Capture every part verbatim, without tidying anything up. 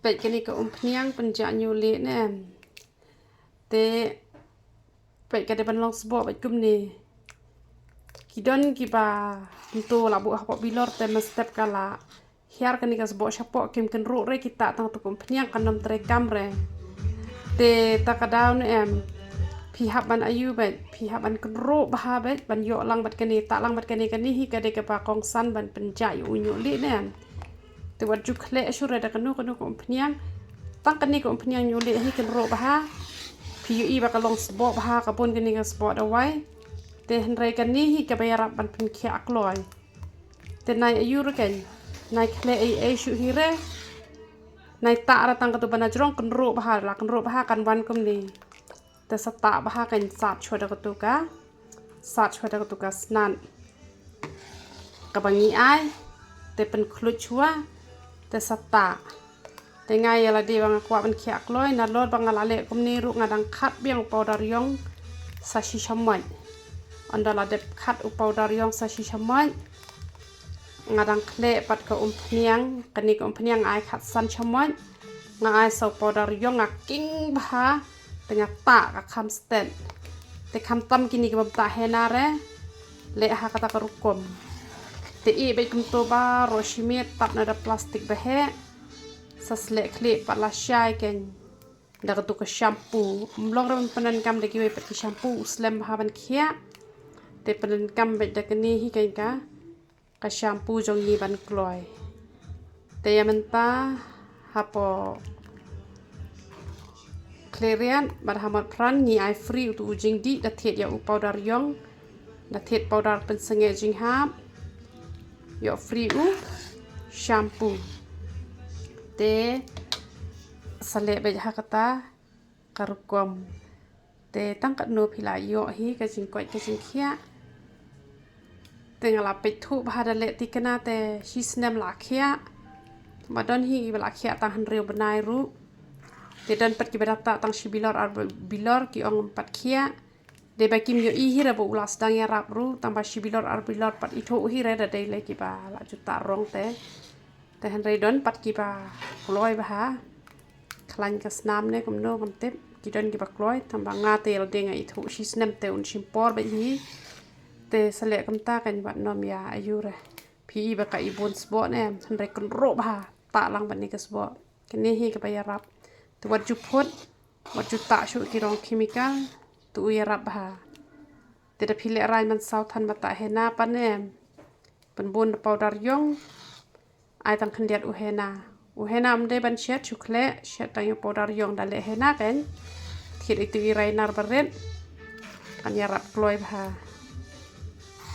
Peit kane ka umphniang pynjah ñiuh lieh ne em. Te peit ka dei ban long sboh beit kumne. Ki don kiba mynta la buh hapoh bilor te mynstep ka la hiar kane ka sboh shapoh, kim kynruh re kita tang tu ka umphniang kan ym trei kam re. Te ta ka daw ne em, phi hap ban aiu beit, phi hap ban kynruh bha beit ban ïoh lang bad kane, tah lang bad kane. Kane hi ka dei kaba kongsan ban pynjah ïa u ñiuh lieh ne em. Te wat ju khleh shuh re da kano kano ka umphniang. Tang kane ka umphniang ñiuh lieh hi kynruh bha. Phi ïohi ba ka long sboh bha, ka bun kane ka sboh dawai. Te hynrei kane hi kaba ïarap ban pynkhiah kloi. Te nai aiu re kein, nai khleh ei ei shuh hi re. Nai tah re tang katu ba na jrong, kynruh bha, la kynruh bha kan wan kumne. Te sa tah bha kein, sat shuwa da katu ka, sat shuwa da katu ka snat kaba ngi ai. Te pynkhluit shuwa, te sa tah. Te nga ïa lade ba nga kwah ban khiah kloi, nalor ba nga la leh kumne ruh nga dang khat biang u powder ïong sa shi shamoit. Ynda la dep khat u powder ïong sa shi shamoit, nga dang khleh pat ka umphniang. Kane ka umphniang nga ai khatsan shamoit, nga ai sa u powder ïong, nga king bha, te nga tah ka kham stet. Te khamtam kine ki bym tah henna re, leh ha kata ka rukom. Te ïeh beit kumto baroh shi miet, tap na da plastik ba heh. Sa sleh khlieh pat lashai kein da katu ka shampoo. Ym long re ban pyndonkam da kiwei pat ki shampoo, u slem bha ban khiah. Te pyndonkam beit da kane hi kein ka, ka shampoo jong ngi ban kloi. Te ïa mynta hapoh Khliehriat bad ha Motphran ngi ai free utu u jingdih, da thied ïa u powder ïong, da thied powder pynsangeh jinghap, ïoh free u shampoo. Te sa leh beit ha kata ka rukom. Te tang katno phi la ïoh hi ka jingkoit ka jingkhiah. Te nga la peit thuh bha da leh thikna te shi snem la khiah. Ba don hi kiba la khiah tang hynriew bnai ruh. Te don pat kiba da tah tang shi bilor ar bilor ki ong ym pat khiah. Dei ba kim ïohi hi re ba u la sdang ïarap ruh, tang ba shi bilor ar bilor pat ithuh hi re, da dei lei kiba la ju tah rong te. Te hynrei don pat kiba kloi bha. Khlaiñ ka snam ne kumno ngam tip, ki don kiba kloi, tang ba nga te ïa lade nga ithuh shi snem te un shim por beit hi. Te sa leh kumta kein, wat nym ïa aiu re. Phi i ba ka i bun sboh ne em, hynrei kynruh bha, tah lang bad ne ka sboh. Kane hi kaba ïarap. Te wat ju phut, wat ju tah shuh ki rong chemical, te u ïarap bha. Te da phi lehraiñ man saw than ba tah henna pat ne em, pynbun da powder ïong, ai tang khyndiat u henna. U henna ym dei ban shet shu khleh, shet tang ïa u powder ïong da leh henna kein. Thied itu i rai nar barit, kan ïarap kloi bha.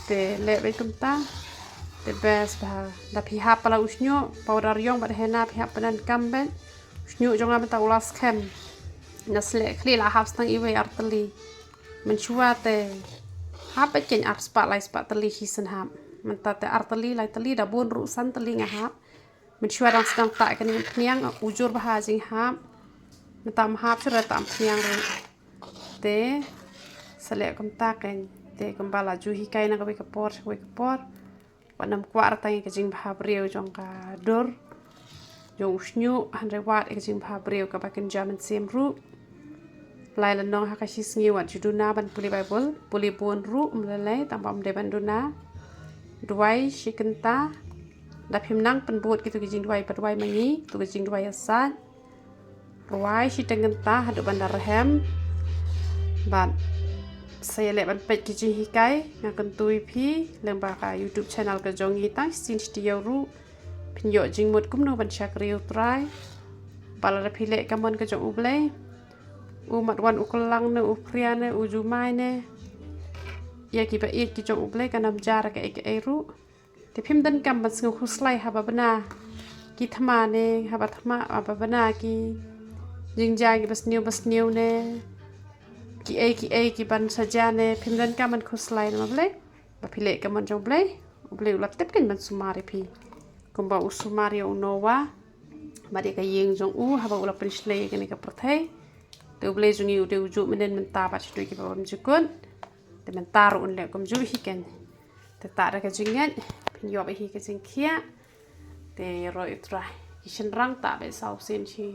Te leh beit kumta te best bha. Da phi hap pala u shñiuh, powder ïong bad henna phi hap pyndonkam beit. U shñiuh jong nga mynta u la skhem. Nga sleh khlieh la hap sdang iwei ar tylli. Mynshuwa te hap beit kein ar spah lai spah tylli hi shen hap. Mynta te ar tylli lai tylli, da bun ruh san tylli nga hap. Mynshuwa dang sdang tah kane ka umphniang, u jur bha jinghap. Mynta ym hap shuh re tah umphniang ruh. Te sa leh kumta kein. Te kumba la ju hikai na kawei ka por sha kawei ka por. Wat nym kwah re tang ïa ka jingbha briew jong ka dur jong u shñiuh, hynrei wad ïa ka jingbha briew kaba kynja mynsiem ruh. Lai lynnong ha ka shi sngi wat ju duna ban pule Baibl, pule bun ruh ym lei lei, tang ba ym dei ban duna. Duwai shi kynta, da phim nang pynbud kitu ki jingduwai ba duwai ma ngi, tu ki jingduwai ïasaid. Rwai shiteng kynta haduh ban da rhem. Bad sa ïaleh ban peit ki jinghikai, nga kyntu ïa phi lyngba ka YouTube channel ka jong ngi, tang shisien shi taïew ruh phin ïoh jingmut kumno ban shakri U Trai. Ba lada phi leh ka mon ka jong U Blei, u mat wan u kyllang ne u phria ne u jumai ne ïa kiba ïeit ki jong U Blei, kan ym jia re kaei kaei ruh. Te phim donkam ban sngew khuslai haba bna ki thma ne, haba thma, haba bna ki jingjia kiba sniew ba sniew ne kiei kiei kiban sa jia ne, phim donkam ban khuslai. Namar balei? Ba phi leh ka mon jong U Blei, U Blei u la tip kein ban sumar ïa phi, kumba u sumar ïa u Noah bad ïa ka ïing jong u haba u la pynshlei ïa kane ka pyrthei. Te U Blei jong ngi u dei u juh mynnin mynta bad shaduh kiba bymjukut. Te mynta ruh un leh kumjuh hi kein. Te tah da ka jingngeit, phin ïoh hi ka jingkhiah. Te ïaroh ïa U Trai. Ki shynrang tah beit saw sien shi.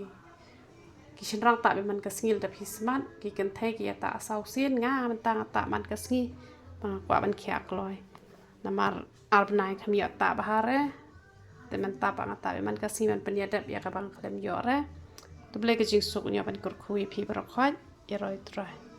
Ki shynrang tah beit man ka sngi lada phi smat, ki kynthei ki ïa tah saw sien, nga mynta nga tah man ka sngi. Ba nga kwah ban khiah kloi. Namar ar bnai kham ïoh tah bha re. Te mynta pat nga tah beit man ka sngi ban pynïadep ïa kaba nga khlem ïoh re. To Blei ka jingsuk un ïoh ban kyrkhu ïa phi baroh khoit. Ïaroh Trai.